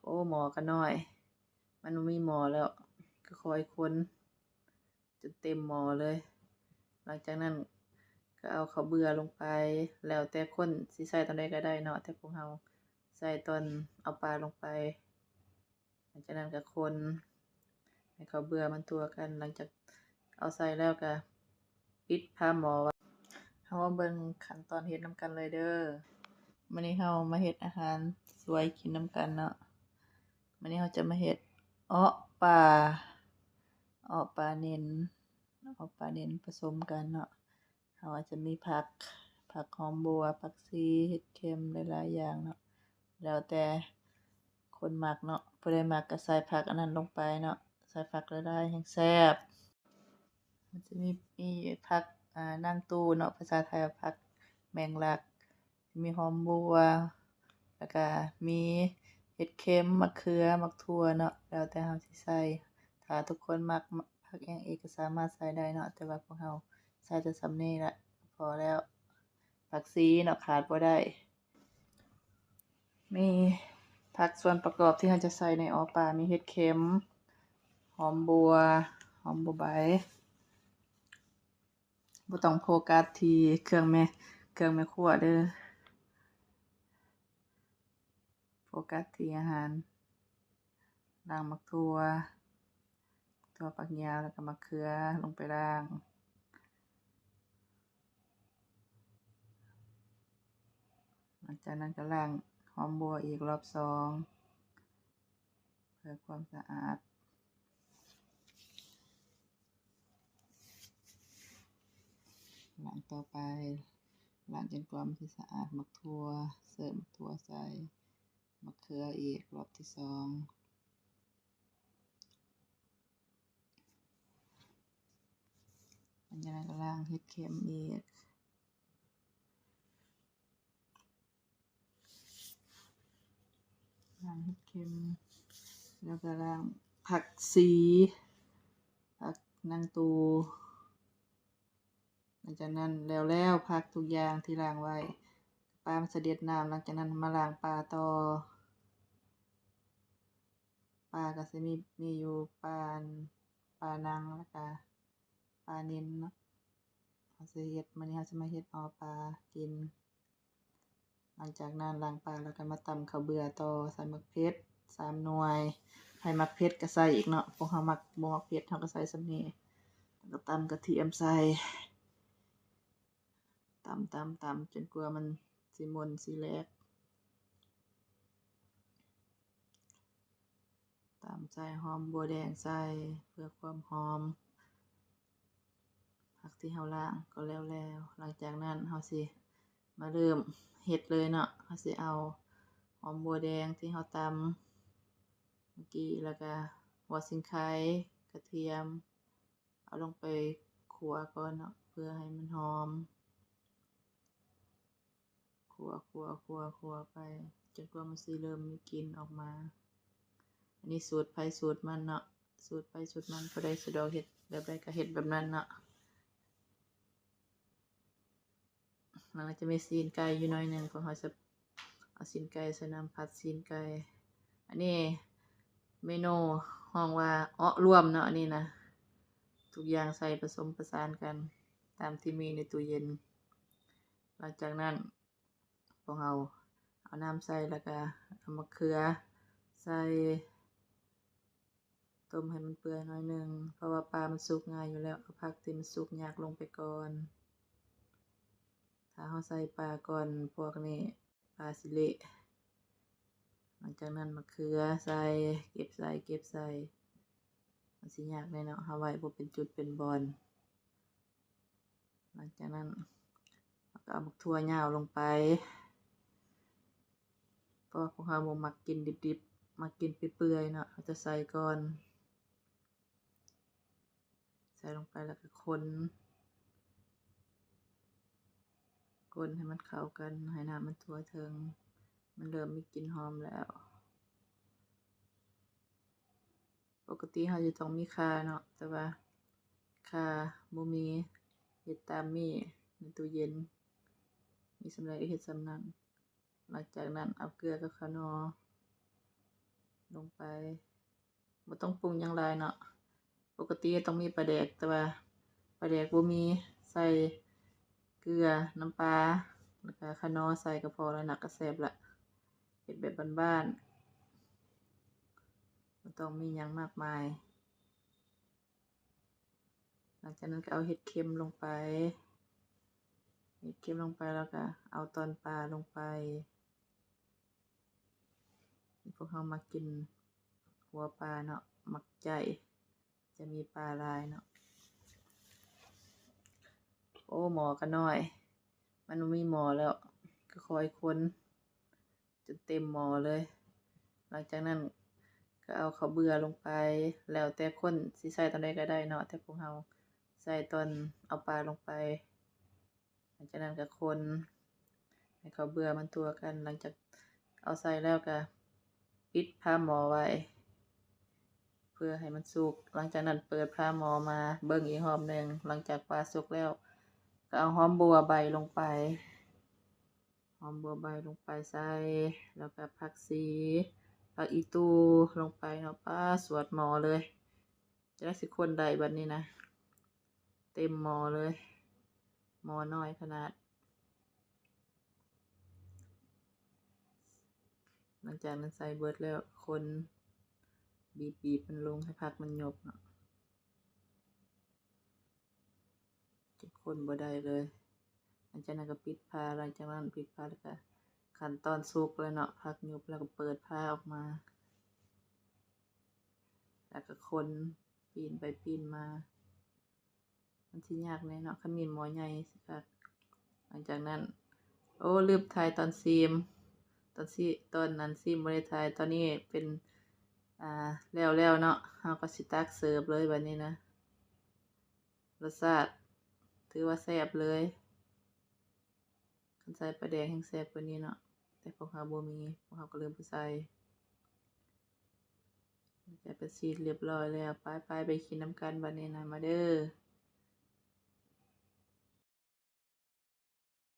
ໂອ້ ໝໍ້ກໍນ້ອຍ ມັນບໍ່ມີໝໍ້ແລ້ວ ກໍຄ່ອຍຄົນ ຈົນເຕັມໝໍ້ເລີຍ. ຫຼັງຈາກນັ້ນກໍເອົາເຂົ້າເບືອລົງໄປ ແລ້ວແຕ່ຄົນຊິໃສ່ຕອນໃດກໍໄດ້ເນາະ ແຕ່ພວກເຮົາໃສ່ຕອນເອົາປາລົງໄປ. ຫຼັງຈາກນັ້ນກໍຄົນໃຫ້ເຂົ້າເບືອມັນທົ່ວກັນ. ຫຼັງຈາກເອົາໃສ່ແລ້ວກໍປິດຝາໝໍ້ໄວ້. ເຮົາມາເບິ່ງຂັ້ນຕອນເຮັດນຳກັນເລີຍເດີ. ມື້ນີ້ເຮົາມາເຮັດອາຫານສວຍກິນນຳກັນເນາະ. ມື້ນີ້ເຮົາຈະມາເຮັດເອາະປາ ເອາະປານິນ ເອາະປານິນປະສົມກັນເນາະ. ເຮົາອາດຈະມີຜັກ ຜັກຫອມບົວ ຜັກຊີ ເຫັດເຂັມ ຫຼາຍໆຢ່າງເນາະ ແລ້ວແຕ່ຄົນມັກເນາະ. ຜູ້ໃດມັກກໍໃສ່ຜັກອັນນັ້ນລົງໄປເນາະ ໃສ່ຜັກຫຼາຍໆແຮ່ງແຊບ. ມັນຈະມີ ມີຜັກ ອາ ນາງຕູເນາະ ພາສາໄທວ່າຜັກແມງລັກ ມີຫອມບົວ ແລ້ວກະມີເຫັດເຂັມ ໝາກເຂືອ ໝາກຖົ່ວເນາະ ແລ້ວແຕ່ເຮົາຊິໃສ່. ຖ້າທຸກຄົນມັກ ມັກຜັກຫຍັງອີກກໍສາມາດໃສ່ໄດ້ເນາະ ແຕ່ວ່າພວກເຮົາໃສ່ແຕ່ສ່ຳນີ້ລະ ພໍແລ້ວ. ຜັກຊີເນາະ ຂາດບໍ່ໄດ້. ມີຜັກສ່ວນປະກອບທີ່ເຮົາຈະໃສ່ໃນເອາະປາ ມີເຫັດເຂັມ ຫອມບົວ ຫອມບົວໃບ. ບໍ່ຕ້ອງໂຟກັສທີ່ເຄື່ອງແມ່ ເຄື່ອງແມ່ຄົວເດີ ໂຟກັສທີ່ອາຫານ. ລ້າງໝາກຖົ່ວ ຖົ່ວຝັກຍາວ ແລ້ວກໍໝາກເຂືອລົງໄປລ້າງ. ຫຼັງຈາກນັ້ນກໍລ້າງຫອມບົວອີກລອບສອງ ເພື່ອຄວາມສະອາດ. ລ້າງຕໍ່ໄປ ລ້າງຈົນກວ່າມັນຊິສະອາດ. ໝາກຖົ່ວ ເສີບໝາກຖົ່ວໃສ່ ໝາກເຂືອອີກລອບທີສອງ. ຫຼັງຈາກນັ້ນກໍລ້າງເຫັດເຂັມອີກ. ລ້າງເຫັດເຂັມ ແລ້ວກໍລ້າງຜັກຊີ ຜັກນາງຕູ. ຫຼັງຈາກນັ້ນແລ້ວໆ ຜັກທຸກຢ່າງທີ່ລ້າງໄວ້ ປາມັນສະເດັດນ້ຳ. ຫຼັງຈາກນັ້ນມາລ້າງປາຕໍ່. ປາກໍຊິມີ ມີຢູ່ປາ ປານັງ ແລ້ວກະປານິນເນາະ. ເຮົາຊິເຮັດ ມື້ນີ້ເຮົາຊິມາເຮັດເອາະປາກິນ. ຫຼັງຈາກນັ້ນລ້າງປາແລ້ວກໍມາຕຳເຂົ້າເບືອຕໍ່ ໃສ່ໝາກເຜັດສາມໜ່ວຍ. ໃຜມັກເຜັດກໍໃສ່ອີກເນາະ ພວກເຮົາມັກ ບໍ່ມັກເຜັດ ເຮົາກໍໃສ່ສ່ຳນີ້ ແລ້ວກໍຕຳກະທຽມໃສ່. ຕຳ ຕຳ ຕຳ ຈົນກວ່າມັນຊິໝົນຊິແຫຼກ. ຕຳໃສ່ຫອມບົວແດງໃສ່ເພື່ອຄວາມຫອມ. ຜັກທີ່ເຮົາລ້າງກໍແລ້ວແລ້ວ. ຫຼັງຈາກນັ້ນເຮົາຊິມາເລີ່ມເຮັດເລີຍເນາະ. ເຮົາຊິເອົາຫອມບົວແດງທີ່ເຮົາຕຳເມື່ອກີ້ ແລ້ວກະຫົວສີໄຄ, ກະທຽມ ເອົາລົງໄປຂົ້ວກ່ອນເນາະ ເພື່ອໃຫ້ມັນຫອມ. ຂົ້ວ ຂົ້ວ ຂົ້ວ ຂົ້ວໄປ ຈົນກວ່າມັນຊິເລີ່ມມີກິ່ນອອກມາ. ອັນນີ້ສູດໃຜສູດມັນເນາະ ສູດໃຜສູດມັນ ຜູ້ໃດສະດວກເຮັດແບບໃດກໍເຮັດແບບນັ້ນເນາະ. ແລ້ວກໍຈະມີຊີ້ນໄກ່ຢູ່ໜ້ອຍໜຶ່ງ ພວກເຮົາຈະເອົາຊີ້ນໄກ່ໃສ່ນຳ ຜັດຊີ້ນໄກ່. ອັນນີ້ເມນູຮ້ອງວ່າເອາະລວມເນາະ ອັນນີ້ນະ ທຸກຢ່າງໃສ່ປະສົມປະສານກັນຕາມທີ່ມີໃນຕູ້ເຢັນ. ຫຼັງຈາກນັ້ນ ພວກເຮົາເອົານ້ຳໃສ່ ແລ້ວກະເອົາໝາກເຂືອໃສ່ ຕົ້ມໃຫ້ມັນເປື່ອຍໜ້ອຍໜຶ່ງ ເພາະວ່າປາມັນສຸກງ່າຍຢູ່ແລ້ວ. ເອົາຜັກທີ່ມັນສຸກຍາກລົງໄປກ່ອນ. ຖ້າເຮົາໃສ່ປາກ່ອນພວກນີ້ ປາຊິເລະ. ຫຼັງຈາກນັ້ນໝາກເຂືອໃສ່ ເກັບໃສ່ ເກັບໃສ່ ມັນຊິຍາກແດ່ເນາະ ເຮົາໄວ້ບໍ່ເປັນຈຸດເປັນບ່ອນ. ຫຼັງຈາກນັ້ນເຮົາກໍເອົາໝາກຖົ່ວຍາວລົງໄປ ເພາະວ່າພວກເຮົາບໍ່ມັກກິນດິບໆ ມັກກິນເປື່ອຍໆເນາະ ເຮົາຈະໃສ່ກ່ອນ. ໃສ່ລົງໄປແລ້ວກໍຄົນ ຄົນໃຫ້ມັນເຂົ້າກັນ ໃຫ້ນ້ຳມັນທົ່ວເຖິງ. ມັນເລີ່ມມີກິ່ນຫອມແລ້ວ. ປົກກະຕິເຮົາຈະຕ້ອງມີຂ່າເນາະ ແຕ່ວ່າຂ່າບໍ່ມີ ເຮັດຕາມມີໃນຕູ້ເຢັນ ມີສ່ຳໃດກໍເຮັດສ່ຳນັ້ນ. ຫຼັງຈາກນັ້ນເອົາເກືອກັບຂະໜໍ່ ງໄປ ບໍ່ຕ້ອງປຸງຫຍັງຫຼາຍເນາະ. ປົກກະຕິຕ້ອງມີປາແດກ ແຕ່ວ່າປາແດກບໍ່ມີ ໃສ່ເກືອ ນ້ຳປາ ແລ້ວກະຂະໜໍ່ໃສ່ກະພໍລະນະ ກະແຊບລະ. ເຮັດແບບບ້ານໆ ບໍ່ຕ້ອງມີຫຍັງມາກມາຍ. ຫຼັງຈາກນັ້ນກະເອົາເຫັດເຂັມລົງໄປ ເຫັດເຂັມລົງໄປ ແລ້ວກະເອົາຕອນປາລົງໄປ. ພວກເຮົາມັກກິນຫົວປາເນາະ ມັກໃຈ ຈະມີປາຫຼາຍເນາະ. ໂອ້ ໝໍ້ກະນ້ອຍ ມັນບໍ່ມີໝໍ້ແລ້ວ ກະຄ່ອຍຄົນ ຈົນເຕັມໝໍ້ເລີຍ. ຫຼັງຈາກນັ້ນກະເອົາເຂົ້າເບືອລົງໄປ ແລ້ວແຕ່ຄົນຊິໃສ່ຕອນໃດກະໄດ້ເນາະ ແຕ່ພວກເຮົາໃສ່ຕອນເອົາປາລົງໄປ. ຫຼັງຈາກນັ້ນກະຄົນໃຫ້ເຂົ້າເບືອມັນທົ່ວກັນ. ຫຼັງຈາກເອົາໃສ່ແລ້ວກະປິດຝາໝໍ້ໄວ້ ເພື່ອໃຫ້ມັນສຸກ. ຫຼັງຈາກນັ້ນເປີດຝາໝໍ້ມາເບິ່ງອີກຮອບໜຶ່ງ. ຫຼັງຈາກປາສຸກແລ້ວ ກະເອົາຫອມບົ່ວໃບລົງໄປ ຫອມບົ່ວໃບລົງໄປໃສ່ ແລ້ວກະຜັກຊີ ຜັກອີ່ຕູ່ລົງໄປເນາະ. ປາ ສວດໝໍ້ເລີຍ ຈັກຊິຄົນໄດ້ບັດນີ້ນະ ເຕັມໝໍ້ເລີຍ ໝໍ້ນ້ອຍຂະໜາດ. ຫຼັງຈາກນັ້ນໃສ່ເບິດແລ້ວ ຄົນ ບີບໆມັນລົງ ໃຫ້ຜັກມັນຫຍົບເນາະ ຈົນຄົນບໍ່ໄດ້ເລີຍ. ຫຼັງຈາກນັ້ນກະປິດຝາ ຫຼັງຈາກນັ້ນປິດຝາ ແລ້ວກະຂັ້ນຕອນສຸກແລ້ວເນາະ ຜັກຫຍຸບ ແລ້ວກະເປີດຝາອອກມາ ແລ້ວກະຄົນ ປີ້ນໄປປີ້ນມາ. ມັນຊິຍາກແດ່ເນາະ ຄັນມີໝໍ້ໃຫຍ່ຊິຄັກ. ຫຼັງຈາກນັ້ນ ໂອ້ ລືມຖ່າຍຕອນຊີມ ຕອນຊີ ຕອນນັ້ນຊີມບໍ່ໄດ້ຖ່າຍ. ຕອນນີ້ເປັນ ອ່າ ແລ້ວໆເນາະ ເຮົາກະຊິຕັກເສີບເລີຍບັດນີ້ນະ. ລົດຊາດຖືວ່າແຊບເລີຍ. ຄັນໃສ່ປາແດກແຮ່ງແຊບກວ່ານີ້ເນາະ ແຕ່ພວກເຮົາບໍ່ມີ ພວກເຮົາກະເລີຍບໍ່ໃສ່. ຈະໄປຊີດລຽບຮ້ອຍແລ້ວ ໄປໆ ໄປກິນນຳກັນບັດນີ້ນະ ມາເດີ.